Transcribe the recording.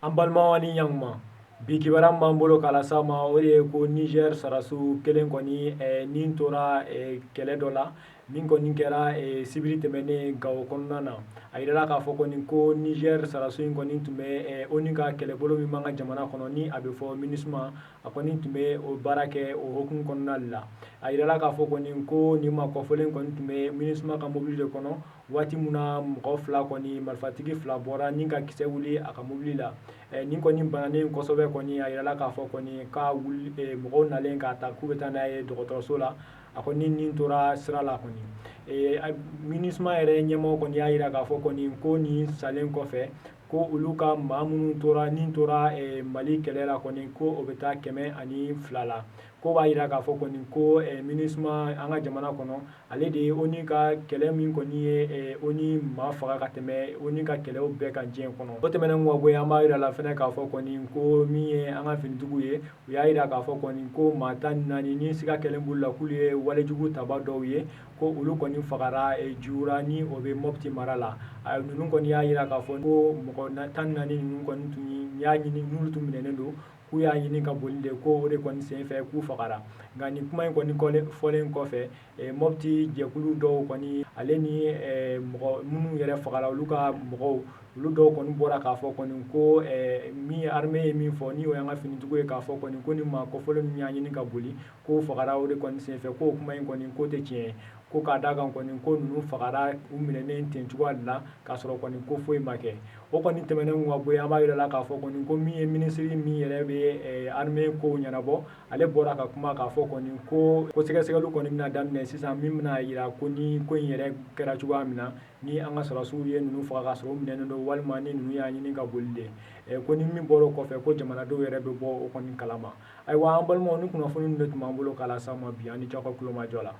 An balimaw ani ɲankuma, bi kibaruya min b'an bolo k'a las'aw ma, o de ye ko Niger sarasiw kelen kɔni nin tora kɛlɛ dɔ la min kɔni kɛra sibiri tɛmɛnen Gawo kɔnɔna na. A yirala k'a fɔ kɔni ko Niger sarasiw in kɔni tun bɛ ONU ka kɛlɛbolo min b'an ka jamana kɔnɔ ni a bɛ fɔ MINUSMA, a kɔni tun bɛ o baara kɛ o hukumu kɔnɔna de la. A yirala k'a fɔ kɔni ko nin maa kɔfɔlen kɔni tun bɛ MINUSMA ka mobili de kɔnɔ waati min na mɔgɔ fila kɔni, marifatigi fila bɔra ni ka kisɛ wuli a ka mobili la. Nin kɔni bananen kosɛbɛ kɔni, a yirala k'a fɔ kɔni k'a wuli, mɔgɔw nalen k'a ta k'u bɛ taa n'a ye dɔgɔtɔrɔso la, a kɔni nin tora sira la kɔni. MINUSMA yɛrɛ ɲɛmɔgɔ kɔni y'a yira k'a fɔ kɔni ko nin salen kɔfɛ, ko olu ka maa minnu tora nin tora Mali kɛlɛ la kɔni, ko o bɛ taa 102 la. Ko b'a yira k'a fɔ kɔni ko MINUSMA an ka jamana kɔnɔ, ale de ye ONU ka kɛlɛ min kɔni ye ONU maa faga ka tɛmɛ ONU ka kɛlɛw bɛɛ kan diɲɛ kɔnɔ. O tɛmɛnen kɔ bɔ yen, an b'a yira la fɛnɛ k'a fɔ kɔni ko min ye an ka finitigiw ye, u y'a yira k'a fɔ kɔni ko maa 14 ni siga kɛlen b'olu la k'olu ye walejugu taba dɔw ye, ko olu kɔni fagara Jiwura ni o bɛ Mopti mara la. Ninnu kɔni y'a yira k'a fɔ ko mɔgɔ 14 ninnu kɔni tun y'a ɲini, n'olu tun minɛnen don, k'u y'a ɲini ka boli de, ko o de kɔni senfɛ k'u fagara. Nka nin kuma in kɔni fɔlen kɔfɛ, Mopti jɛkulu dɔw kɔni, ale ni mɔgɔ minnu yɛrɛ fagara, olu ka mɔgɔw, olu dɔw kɔni bɔra k'a fɔ kɔni ko min ye armée ye min fɔ, ni o y'an ka finitigiw ye, k'a fɔ kɔni ko ni maa kɔfɔlen ninnu y'a ɲini ka boli, k'o fagara o de kɔni senfɛ, k'o kuma in kɔni ko tɛ tiɲɛ ye, ko k'a da kan kɔni ko ninnu fagara u minɛnen ten cogoya de la, k'a sɔrɔ kɔni ko foyi ma kɛ. O kɔni tɛmɛnen ka bɔ yen, an b'a yira la k'a fɔ kɔni ko min ye minisiri min yɛrɛ bɛ armée kow ɲɛnabɔ, ale bɔra ka kuma k'a fɔ kɔni ko sɛgɛsɛgɛliw kɔni bɛna daminɛ sisan min bɛna yira ko ni ko in yɛrɛ kɛra cogoya min na, ni an ka sɔrɔdasiw ye ninnu faga k'a sɔrɔ u minɛnen don, walima ni ninnu y'a ɲini ka boli de, ko ni min bɔra o kɔfɛ, ko jamanadenw yɛrɛ bɛ bɔ o kɔni kalama. Ayiwa, an balimaw, ni kunnafoni de tun b'an bolo k'a las'aw ma bi. An ni ce aw ka tulomajɔ la.